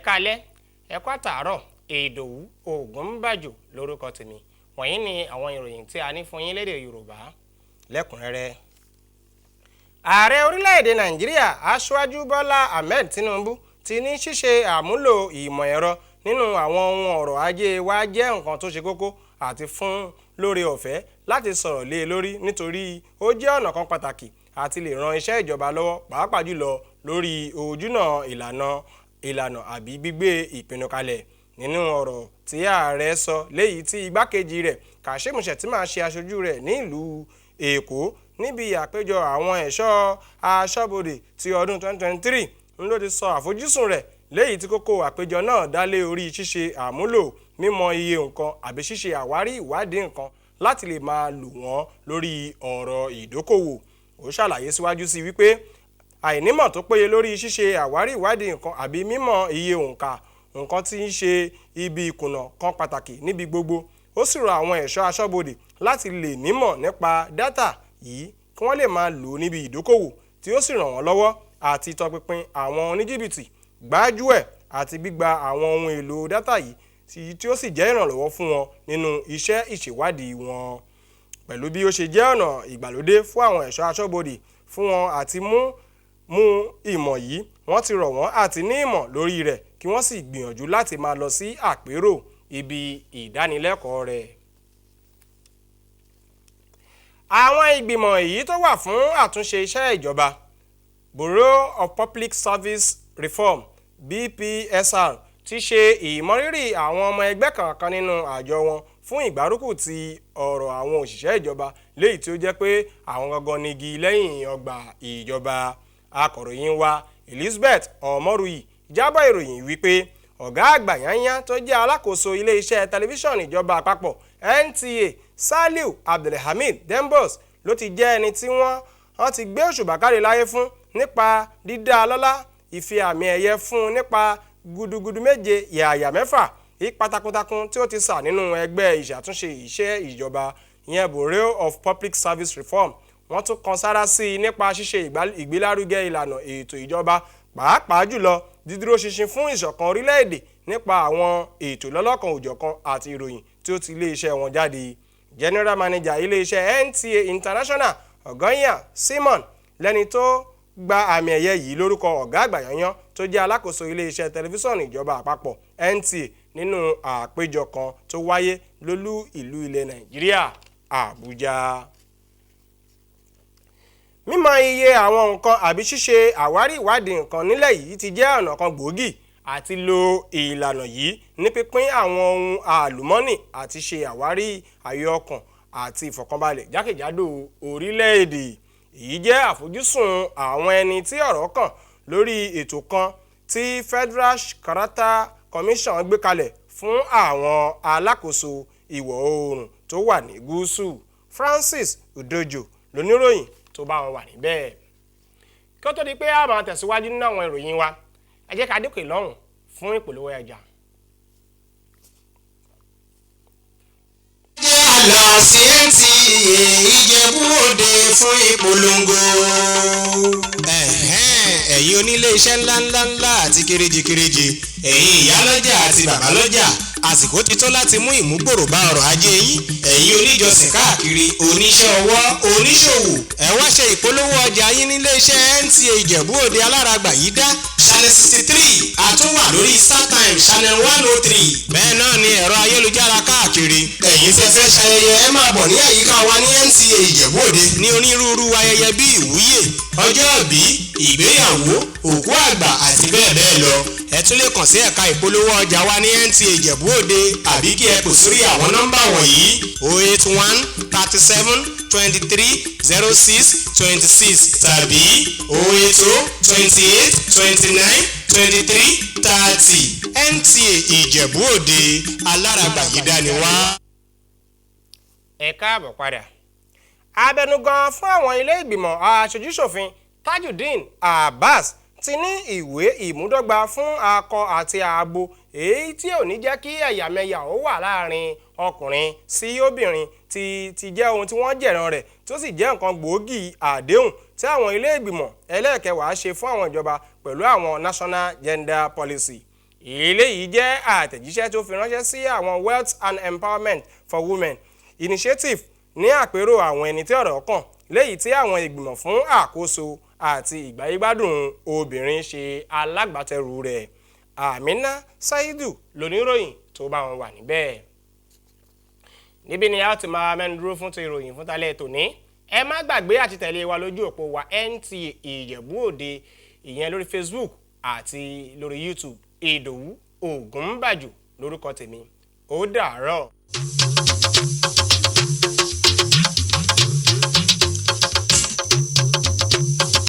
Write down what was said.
Káalẹ́, ẹ kú àtàárọ̀. Ìdòwú Ògúnbàjò lórúkọ tèmi. Wọ̀nyí ni àwọn ìròyìn tí a ní fún yín lédè Yorùbá lẹ́kùnrẹ́rẹ́. Ààrẹ orílẹ̀-èdè Nàìjíríà, Aṣíwájú Bọ́lá Ahmed Tinubu, ti ní ṣíṣe àmúlò ìmọ̀ ẹ̀rọ nínú àwọn ohun ọrọ̀ ajé wa jẹ́ nǹkan tó ṣe kókó àti fún lóore ọ̀fẹ́ láti sọ̀rọ̀ lé e lórí, nítorí ó jẹ́ ọ̀nà kan pàtàkì àti lè ran iṣẹ́ ìjọba lọ́wọ́, pàápàá jùlọ lórí ojúnà ìlànà àbí gbígbé ìpinnu kalẹ̀. Nínú ọ̀rọ̀ tí ààrẹ sọ léyìí tí igbákejì rẹ̀ Kashim Shettima ṣe aṣojú rẹ̀ ní ìlú Èkó níbi àpéjọ àwọn ẹ̀ṣọ́ aṣọ́bodè ti ọdún 2023, ń ló ti sọ àfojúsùn rẹ̀ léyìí tí kókó àpéjọ náà dá lé orí ṣíṣe àmúlò mímọ̀ iye nǹkan àbí ṣíṣe àwárí ìwádìí nǹkan láti lè máa lò wọ́n lórí ọ̀rọ̀ ìdókòwò. Ó ṣàlàyé síwájú sí wípé àìnímọ̀ tó péye lórí ṣíṣe àwárí ìwádìí nǹkan àbí mímọ̀ iye òǹkà nǹkan tí ń ṣe ibi ìkùnà kan pàtàkì níbi gbogbo. Ó sì rọ àwọn ẹ̀ṣọ́ aṣọ́bodè láti lè nímọ̀ nípa dátà yìí kí wọ́n lè máa lò ó níbi ìdókòwò, tí ó sì ràn wọ́n lọ́wọ́ àti tọpinpin àwọn oníjìbìtì, gbájúẹ̀ àti gbígba àwọn ohun èlò dátà yìí, tí ó sì jẹ́ ìrànlọ́wọ́ fún wọn nínú iṣẹ́ ìṣèwádìí wọn. Pẹ̀lú bí ó ṣe jẹ́ ọ̀nà ìgbàlódé fún àwọn ẹ̀ṣọ́ aṣọ́bodè fún wọn àti mú ìmọ̀ yìí, wọ́n ti rọ̀ wọ́n àti ní ìmọ̀ lórí rẹ̀ kí wọ́n sì gbìyànjú láti máa lọ sí àpérò ibi ìdánilẹ́kọ̀ọ́ rẹ̀. Àwọn ìgbìmọ̀ èyí tó wà fún àtúnṣe iṣẹ́ ìjọba, Bureau of Public Service Reform, BPSR, ti ṣe ìmọrírì àwọn ọmọ ẹgbẹ́ kọ̀ọ̀kan nínú àjọ wọn fún ìgbárùkù ti ọ̀rọ̀ àwọn òṣìṣẹ́ ìjọba, léyìí tí ó jẹ́ pé àwọn gangan nígi lẹ́yìn ọgbà ìjọba. Akọ̀ròyìn wa Elizabeth Ọmọrúyì jábọ̀ ìròyìn wípé ọ̀gá àgbà yányá tó jẹ́ alákòóso iléeṣẹ́ tẹlifíṣàn ìjọba àpapọ̀ NTA, Saliu Abdulhamid Dembos, ló ti jẹ́ ẹni tí wọ́n ti gbé òṣùbà káre láyé fún nípa dídá lọ́lá, ìfi àmì ẹ̀yẹ fún un nípa gudugudu méje yàyà mẹ́fà, ipa takuntakun tí ó ti sà nínú ẹgbẹ́ ìṣàtúnṣe iṣẹ́ ìjọba, ìyẹn Bureau of Public Service Reform. Wọ́n tún kan sára sí i nípa ṣíṣe ìgbélárugẹ ìlànà ètò ìjọba, pàápàá jùlọ dídúró ṣinṣin fún ìṣọ̀kan orílẹ̀-èdè nípa àwọn ètò lọ́lọ́kan òjọ̀kan àti ìròyìn tí ó ti iléeṣẹ́ wọn jáde. General Manager iléeṣẹ́ NTA International, Ọ̀gọ́yàn Simon, lẹ́ni tó gba àmì ẹ̀yẹ yìí lórúkọ ọ̀gá àgbà yanyan tó jẹ́ alákòóso iléeṣẹ́ tẹlifíṣọ̀nù ìjọba àpapọ̀ NTA nínú àpéjọ kan tó wáyé lólú ìlú ilẹ̀ Nàìjíríà, Àbújá. Mímọ̀ iye àwọn nǹkan àbí ṣíṣe àwárí ìwádìí nǹkan nílẹ̀ yìí ti jẹ́ ọ̀nà kan gbòógì àti lo ìlànà yìí ní pínpín àwọn ohun àlùmọ́nì àti ṣe àwárí ayọ̀ ọkàn àti ìfọ̀kànbalẹ̀ jákèjádò orílẹ̀-èdè. Èyí jẹ́ àfojúsùn àwọn ẹni tí ọ̀rọ̀ kàn lórí ètò kan tí Federal Character Commission gbé kalẹ̀ fún àwọn alákòóso ìwọ̀ oòrùn tó wà ní gúúsù. Francis Udojo lóníròyìn tó bá wọn wà níbẹ̀. Kí ó tó di pé a máa tẹ̀síwájú nínú àwọn ìròyìn wa, ẹ jẹ́ ká dókè lọ́hùn fún ìpolówó ọjà. Jẹ́ lọ sí NTA Ìjẹ̀bú Òde fún ìpolongo. Ẹ̀yin onílé iṣẹ́ ńláńláńlá àti kéréje-kéréje, ẹ̀yin ìyálọ́jà àti bàbálọ́jà, àsìkò ti tó láti mú ìmúgbòrò bá ọrọ̀ ajé yín. Ẹ̀yin oníjọsìn káàkiri, oníṣẹ́ ọwọ́, oníṣòwò, ẹ wá ṣe ìpolówó ọjà yín nílé iṣẹ́ NTA Ìjẹ̀bú Òde alárágbà yìí dá channel 63, àtúnwà lórí StarTimes channel 103. Bẹ́ẹ̀ náà ni ẹ̀rọ ayélujára káàkiri. Ẹ̀yin tẹ́ fẹ́ ṣayẹyẹ, ẹ máa bọ̀ ní àyíká wa ní NTA Ìjẹ̀bú Òde ní onírúurú ayẹyẹ bíi ìwúyè, ọjọ́ ìbí, ìgbéyàwó, òkú àgbà àti bẹ́ẹ̀ bẹ́ẹ̀ lọ. Ẹ tún lè kàn sí ẹ̀ka ìpolówó ọjà wa ní NTA Ìjẹ̀bú Òde àbí kí ẹ pè sórí àwọn nọ́mbà wọ̀nyí: 081 37 23 06 26 tàbí 080 28 29 23 30. NTA Ìjẹ̀bú Òde, alárágbà yìí dání wá. Ẹ káàbọ̀ padà. Abẹnugan fún àwọn ilé ìgbìmọ̀ aṣojúṣòfin, Tajudeen Abbas, ti ní ìwé ìmúdọ́gba fún akọ àti abo èyí tí ò ní jẹ́ kí ẹ̀yàmẹ̀yà ó wà láàrin ọkùnrin sí obìnrin ti jẹ́ ohun tí wọ́n jẹ̀ràn rẹ̀, tí ó sì jẹ́ nǹkan gbòógì àdéhùn tí àwọn ilé ìgbìmọ̀ ẹlẹ́ẹ̀kẹwàá ṣe fún àwọn ìjọba pẹ̀lú àwọn National Gender Policy. Eléyìí jẹ́ àtẹ̀jíṣẹ́ tó fi ránṣẹ́ sí àwọn Wealth and Empowerment for Women Initiative ní àpérò àwọn ẹni tí ọ̀rọ̀ kàn, léyìí tí àwọn ìgbìmọ̀ fún àkóso àti ìgbáyégbádùn obìnrin ṣe alágbàtẹrù rẹ̀. Amina Saidu lóníròyìn tó bá wọn wà níbẹ̀. Níbí ni a ti máa mẹ́nu dúró fún ti ìròyìn fún talẹ́ tòní. Ẹ má gbàgbé àti tẹ̀lé wa lójú òpó wa NTA Ìjẹ̀bú Òde, ìyẹn lórí Facebook àti lórí YouTube. Ìdòwú Ògúnbàjò lórúkọ tèmi. Ó dàárọ̀.